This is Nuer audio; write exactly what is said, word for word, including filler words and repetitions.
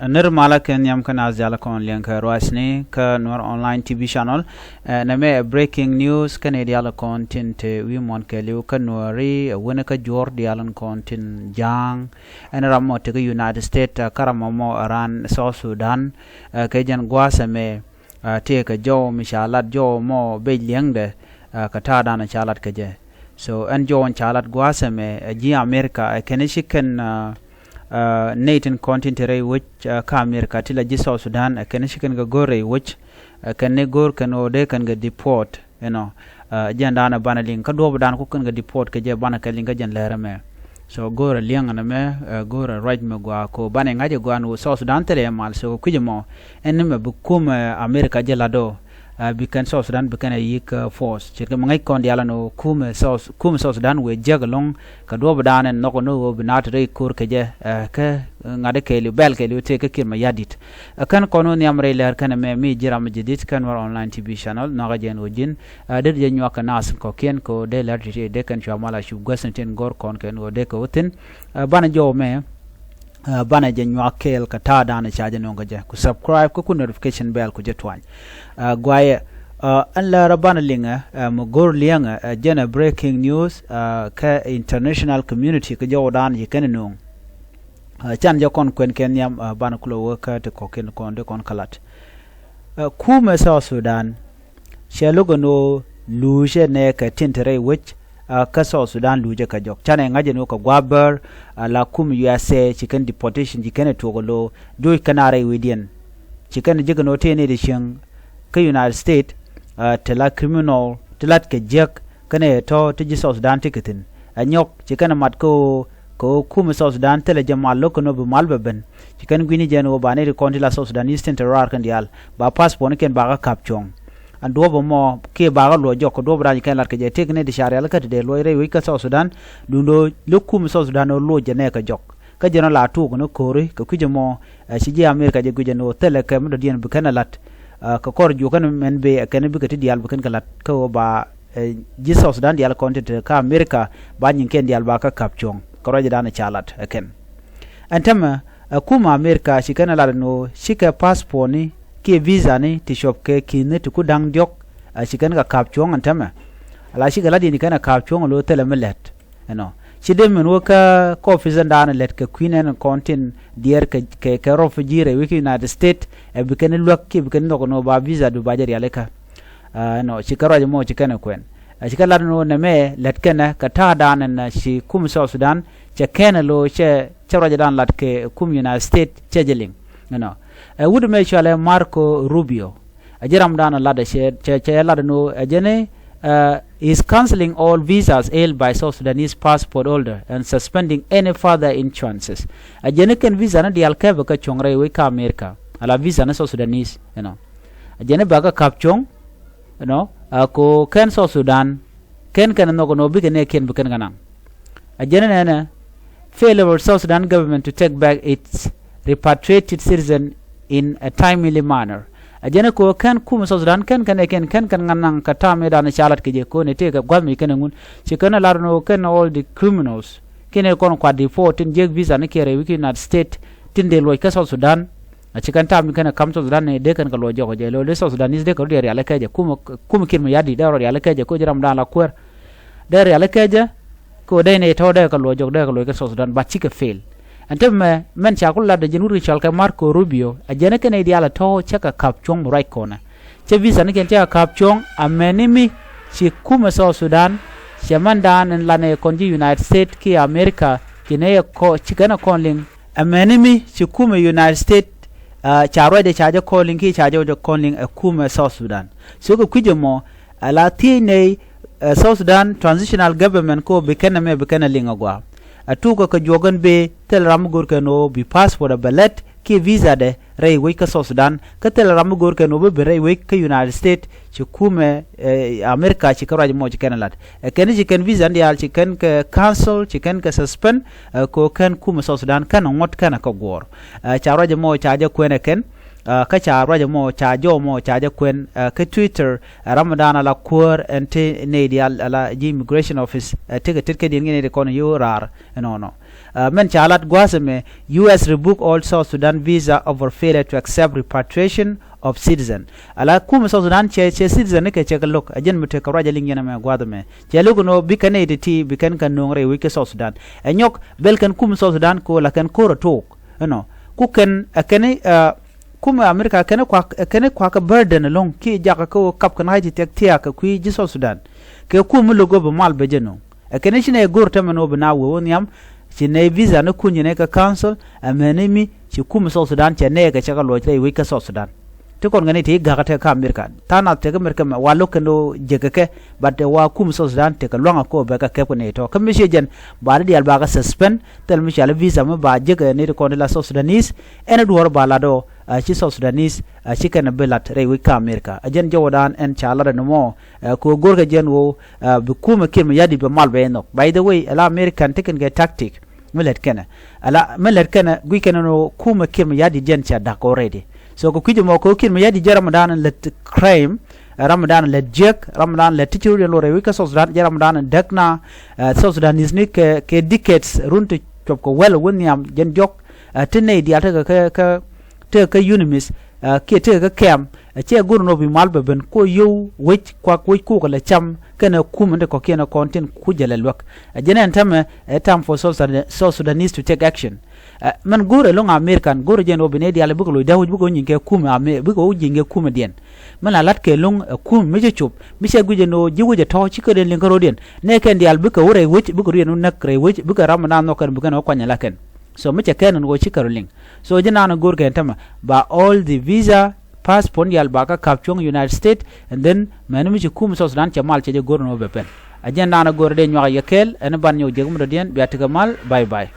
Nir malä kɛ nhiam kä naath diaal kɔn liɛŋ kɛ ruacni kä Nuer Online T V Channel. Ɛ, nɛmɛ ɛ breaking news kä nɛy diaal kɔn tin te wi̱i̱ muɔ̱n kɛɛliw kä Nuääri, ɛ, wi̱nɛ kä juɔ̱ɔ̱r diaal kɔn tin ja̱a̱ŋ. Ɛn ram mɔ te kä United States, ɛ, kä ram mɔ mɔ ɛ raan South Sudan. Ɛ, kɛ jɛn gua̱a̱th ɛmɛ, ɛ, tëëkɛ jɔw mi ca lat jɔw mɔ bec liɛŋdɛ, ɛ, kɛ ta̱a̱dan ca lat kɛ jɛ. So ɛn jɔw in ca lat gua̱a̱th ɛmɛ, ɛ, ji̱ America, ɛ, kɛn ci kɛn, ɛ, ɛ, nɛy tin kɔn tin te rɛy wec, ɛ, kä America ti la ji̱ South Sudan, ɛ, kɛn ci kɛn kɛ go̱r rɛy wec, ɛ, kɛn ni go̱r kɛn ɣöö dee kɛn kɛ deport, you know, ɛ, jɛn da̱a̱n ɛ banɛ liŋ kä duɔ̱ɔ̱p da̱a̱n ku kɛn kɛ deport kɛ jɛ banɛ kɛ liŋ kä jɛn lɛr ɛmɛ. So go̱r ɛ liɛŋ ɛn ɛmɛ, ɛ, go̱r ɛ ruac mɛ gɔaa ko banɛ ŋa̱c ɛ gɔaa ni wä South Sudan thilɛ ɛ mal. So kui̱c ɛmɔ ɛn ni mɛ bi kumɛ America jɛ lat ɔ, ɛ, bi kɛn South Sudan bi kɛn ɛ yi̱k, ɛ, force. Ce̱tkɛ mɛ ŋäc kɔn diaal ɛn ɣöö kumɛ South, kumɛ South Sudan wëë jiäk ɛlɔ̱ŋ kɛ duɔ̱ɔ̱p da̱a̱n ɛn nhɔk ɛn ɣöö bi naat rɛy ko̱r kɛ jɛ, ɛ, kä, ɛ, ŋa̱t ɛ kɛɛliw bɛl kɛɛliw tëë kä Kiir Mayardit. Ɛ, kɛn kɔn wä nhiam rɛy lɛr kɛn ɛmɛ mi ji̱ ram mi ji̱ di̱t kä Nuer Online T V Channel nhɔakä jɛ ɛn ɣöö ji̱n, ɛ, dee ti jɛ nyuak kɛ naath kɔ̱kiɛn kɛ ɣöö dee lɛr ti ti dee kɛn cua mal a cup guäth ni tin go̱r kɔn kɛn ɣöö dee kɛ wä thi̱n. Ɛ, banɛ jɔw mɛ, ɛ, banɛ jɛ nyuak kɛɛl kɛ ta̱a̱ da̱a̱n ca jɛ nöŋ kɛ jɛ ku subscribe kä ku notification bell ku jɛ tuany. Ɛ, guayɛ, ɛ, ɛn lärä banɛ liŋɛ, ɛ, mɛ go̱r liɛŋɛ, ɛ, jɛn ɛ breaking news, ɛ, kɛ international community kɛ jɔw da̱a̱n ci kɛn nöŋ. Ɛ, can jɛ kɔn kuɛn kɛ nhiam, ɛ, banɛ kulɛ wä kä ti kɔ̱kiɛn kɔn dee kɔn kä lat. Ɛ, kumɛ South Sudan cɛ lo̱k ɛn ɣöö luucɛ nɛɛkɛ tin te rɛy wec, ɛ, kä South Sudan luucɛ kɛ jɔk. Canɛ ŋa̱c ɛn ɣöö kɛ gua̱a̱p bär, ɛ, la kum U S A ci kɛn deportation ci kɛn ɛ tuɔk ɛ lo̱ joc kɛn a rɛy wecdiɛn. Ci kɛn ɛ jiäk ɛn ɣöö tëë nɛy ti cieŋ kä United States, ɛ, te la criminal ti lat kɛ jiäk kɛnɛ tɔ̱ ti ji̱ South Sudan ti kɛ thi̱n. Ɛ nyɔk ci kɛn ɛ mat kä ɣöö kɛ ɣöö kumɛ South Sudan thilɛ jɛ mal lo̱k kɛn ɣöö bi mal bɛ ben. Ci kɛn gui̱ni jɛ ɛn ɣöö ba nɛy ti kɔn ti la South Sudanese tin te raar kɛn diaal ba passport ni kɛn bakä ka̱p cuɔ̱ŋ. Ɛn duɔ̱ɔ̱p ɛmɔ kiɛ bakä luɔc jɔk kɛ duɔ̱ɔ̱p da̱a̱n ci kɛn lat kɛ jɛ tëëk nɛy ti ca rialikä ti dee luɔc rɛy wec kä South Sudan. Duundɛ ɣöö lo̱k kumɛ South Sudan ɣöö luɔc jɛ nɛɛkɛ jɔk. Kä jɛn ɔ la tuuk ni ko̱ri kɛ kui̱c ɛmɔ, ɛ, ci ji̱ America jɛ guic ɛn ɣöö thilɛ kɛ mi dɔ̱diɛn bi kɛn ɛ la̱t. Ɛ, kɛ kɔr juɔk kɛn mɛn bëë ɛ kɛn bikɛ ti diaal bi kɛn kɛ la̱t kä ɣöö ba, ɛ, ji̱ South Sudan diaal kɔn ti te kä America ba nyiŋkiɛn diaal ba kä ka̱p cuɔ̱ŋ kɛ ruacdan ɛ ca la̱t ɛ kɛn. Ɛn täämɛ, ɛ, kumɛ America ci kɛn ɛ lat ɛn ɣöö cikɛ passport ni kiɛ visa ni ti cuɔp kɛ ki̱ni ti ku da̱ŋ diɔ̱k, ɛ, ci kɛn kɛ ka̱p cuɔ̱ŋ ɛn täämɛ. Ala cikɛ la̱t yɛn ci kɛn ɛ ka̱p cuɔ̱ŋ ɛ lo̱ thilɛ mi lɛt. Ɛnɔ ci dee min wä kä kɔpis ɛn daanɛ lät kɛ kui̱n ɛn kɔn tin diɛɛr kɛ, kɛ, kɛ rɔp ji̱ rɛy wi̱c kä United States ɛ bi kɛn luäk kiɛ bi kɛn nhɔk ɛn ɣöö ba visa du ba jɛ rialikä. Ɛnɔ ci kɛ ruac ɛmɔ ci kɛn ɛ kuɛn. Ɛ ci kɛ lat ɛn ɣöö nɛmɛ lät kɛnɛ kɛ ta̱a̱ daanɛ na ci kum South Sudan cɛ kɛn ɛ lo̱ cɛ, cɛ ruac ɛ daan lat kɛ kum United States cɛ jɛ liŋ. Ɛnɔ ɛ wut ɛmɛ cualɛ Marco Rubio. Ɛ ji̱ ram daanɔ latdɛ cɛ, cɛ, cɛ latdɛ ni ɣöö ɛ jɛn ni, uh, is cancelling all visas held by South Sudanese passport holder and suspending any further issuances. Ɛ jɛn ni kɛn visa ni diaal kɛpɛ kä cuɔ̱ŋ rɛy wec kä America ala visa ni South Sudanese, you know. Ɛ jɛn ni bɛ kɛ ka̱p cuɔ̱ŋ, you know, ɛ ko kɛn South Sudan kɛn kɛn nhɔk ni ɣöö bikɛ nɛɛkiɛn bi kɛn kɛ naŋ. Ɛ jɛn ni nɛnɛ failure of South Sudan government to take back its repatriated citizen in a timely manner. Ɛ jɛn ɛ ko kɛn kum South Sudan kɛn kɛn ɛ kɛn kɛn kɛn ŋa naŋ kɛ ta̱a̱ mëë dan ca lat kɛ jɛ ko ni tëëkɛ gua̱th mi kɛn ɛ ŋun. Ci kɛn ɛ lat ni ɣöö kɛn all the criminals kɛn ɛ kɔn kuat deport tin jiäk visa ni kiɛ rɛy wi̱c kä United States tin dee luɔc kä South Sudan. A ci kɛn ta̱a̱ mi kɛn ɛ ka̱m South Sudan ni dee kɛn kɛ luɔc jɔk ɛ jɛ lo̱ dee South Sudanese dee kɛ rɔ diɛ rialikä jɛ kum, kum Kiir Mayardit dee rɔ rialikä jɛ ko ji̱ ram dan la kuäär. Dee rialikä jɛ ko dee ni tɔ̱ dee kɛ luɔc jɔk dee kɛ luɔc kä South Sudan but cikɛ fail. Ɛn te mɛ mɛn ca ku lat dee ji̱n wut kɛ cɔal kɛ Marco Rubio ɛ jɛn ni kɛn i̱ diaal ɛ tɔ̱ cɛ kɛ ka̱p cuɔ̱ŋ mi ruac kɔnɛ. Cɛ visa ni kɛn cɛ kɛ ka̱p cuɔ̱ŋ amäni mi ci kumɛ South Sudan cɛ mɛn dan in lanɛ kɔn ji̱ United States kiɛ America ci nɛ yɛ kɔ ci kɛn ɛ kɔn liŋ. Amäni mi ci kumɛ United States, ah, ca ruacdɛ ca jɛ kɔn liŋ kiɛ ca jɛ wä jɛ kɔn liŋ ɛ kumɛ South Sudan. So kɛ kui̱c ɛmɔ ala thiec nɛy, eh, South Sudan Transitional Government ko bi kɛn ɛmɛ bi kɛn ɛ liŋ agua. Ɛ tuukɛ kɛ juɔk ɛn bee thil ram mi go̱rkɛ ni ɣöö bi passport ɛ bɛ lɛt kiɛ visa dɛ rɛy wec kä South Sudan kä thil ram mi go̱rkɛ ni ɣöö bi ben rɛy wec kä United States ci kumɛ, eh, America ci kɛ ruac mɔ ci kɛn ɛ lat. Ɛ kɛn ci kɛn visa ni diaal ci kɛn kɛ cancel ci kɛn kɛ suspend, eh, ko kɛn kumɛ South Sudan kɛn ɛ ŋuɔ̱t kɛn ɛ kɛ guɔ̱ɔ̱r. Eh, ca ruac mɔ ca jɛ kuɛn ɛ kɛn. Ah, kä ca ruac ɛmɔ ca jɔw mɔ ca jɛ kuɛn, ah, kä Twitter, ah, ram dan ala kuäär ɛn ti nɛy diaal ala ji̱ immigration office, ah, tekɛ tet kädiɛn ŋi̱n ti kɔn yo̱o̱ raar ɛnɔnɔ. Mɛn ca lat gua̱a̱th ɛmɛ, U S rebuke all South Sudan visa over failure to accept repatriation of citizen. Ala kumɛ South Sudan cɛ, cɛ citizen ni kɛ cɛ kɛ lo̱k, ɛ jɛn mi tekɛ ruac ɛ liŋ yɛn ɛmɛ gua̱a̱th ɛmɛ. Cɛ lo̱k ɛn ɣöö bi kɛn nɛy ti̱ti̱ bi kɛn kɛ no̱o̱ŋ rɛy wec kä South Sudan. Ɛ nyɔk bɛl kɛn kumɛ South Sudan kɛ ɣöö la kɛn ko̱r ɛ took. Ɛnɔ ku kɛn ɛ kɛn ɛ kumɛ America kɛn kuak, ɛ kɛn kuak ɛ burden ɛlɔ̱ŋ kiɛ jakä kä ɣöö kap kɛn ɣa̱c ti thiak thiaak kɛ kui̱ ji̱ South Sudan. Kɛ kumɛ lo̱k ɣöö bi mal bɛ jɛ no̱o̱ŋ. Ɛ kɛn ci nɛy go̱r tämɛ ni ɣöö bi na wee wä nhiam, ci nɛy visa ni kun ci nɛy kä council, ɛ mɛni mi ci kumɛ South Sudan cɛ nɛɛkɛ cɛ kɛ luɔc rɛy wec kä South Sudan. Ti kɔn kɛ ni ti gakä tekɛ kä America. Tha̱a̱ŋ nath tekɛ America mɛ wa lo̱k kɛn ɣöö jek kɛ kɛ, but ɛ wa kumɛ South Sudan tekɛ lua̱ŋ ɛ ko̱ bɛ kɛ kɛp kɛ nɛy tɔ̱. Kä mi ciɛ jɛn ba di diaal ba kɛ suspend, thil mi cɔal i̱ visa mi ba jek ɛ nɛy ti kɔn ti la South Sudanese, ɛn i̱ duɔ̱ɔ̱r ba lat ɣöö, ɛ, ci South Sudanese, ɛ, ci kɛn ɛ bi lat rɛy wec kä America. Ɛ jɛn jɔwädan ɛn ca lat ɛn mɔ, ɛ, kɛ ɣöö go̱rkɛ jɛn ɣöö, ɛ, bi kumɛ Kiir Mayardit bɛ mal bɛ inhɔk. By the way, ɛ la American ti kɛn kɛ tactic mi lät kɛnɛ. Ɛ la mi lät kɛnɛ guic kɛnɛ ni ɣöö kumɛ Kiir Mayardit jɛn ca da̱k already. So kɛ kui̱c ɛmɔ kɛ ɣöö Kiir Mayardit jɛn ram mi da̱a̱n lät crime, ɛ, ram mi da̱a̱n lät jiäk, ram mi da̱a̱n lät ti ci rut yɛn lor rɛy wec kä South Sudan, jɛn ram mi da̱a̱n däk na, ɛ, South Sudanese ni kɛ, kɛ decades run ti cuɔp kɛ wäl wä nhiam jɛn jɔk, ɛ, ti nɛy diaal tekɛ kɛ, kɛ, tekɛ kɛ UNMISS, ɛ, kiɛ tekɛ kɛ kɛm, ɛ, cɛ go̱r ni ɣöö bi mal bɛ ben kɛ ɣöö yio̱w wec kuak wec kukɛ lɛ cam kɛnɛ kumɛ ti kɔ̱kiɛn ɛ kɔn tin ku jɛ lɛ luäk. Ɛ jɛn ɛn tämɛ ɛ time for South Sudan, South Sudanese to take action. Ɛ, mɛn go̱o̱rɛ lo̱ŋ American, go̱o̱rɛ jɛn ɣöö bi nɛy diaal bikɛ loc dee wec bikɛ wä nyinkɛ kumɛ, bikɛ wä nyinkɛ kumɛ diɛn. Mɛn la la̱tkɛ lo̱ŋ ɛ kumɛ mi cɛ cop, mi cɛ guic ɛn ɣöö ji̱ wec ɛ tɔ̱ ci kädiɛn liŋ kä ro̱diɛn. Nɛɛkɛn diaal bikɛ wä rɛy wec, bikɛ run yɛn wä näk rɛy wec, bikɛ ram mi naath nhɔk kɛn bi kɛn wä kuany ala kɛn. So mi cɛ kɛn ɛn ɣöö ci kɛ rɔ liŋ. So ji̱ naan ɛ go̱o̱rkɛ ɛn tämɛ ba all the visa, passport diaal ba kä ka̱p cuɔ̱ŋ United States, and then mɛni mi ci kumɛ South Sudan cɛ mal cɛ jɛ go̱o̱r ɛn ɣöö bɛ pɛn. Ɛ jɛn naan ɛ go̱o̱rɛ dee nyuak yɛ kɛɛl, ɛn ban nyɔk jek mi dɔ̱diɛn, bia tekɛ mal, bye bye.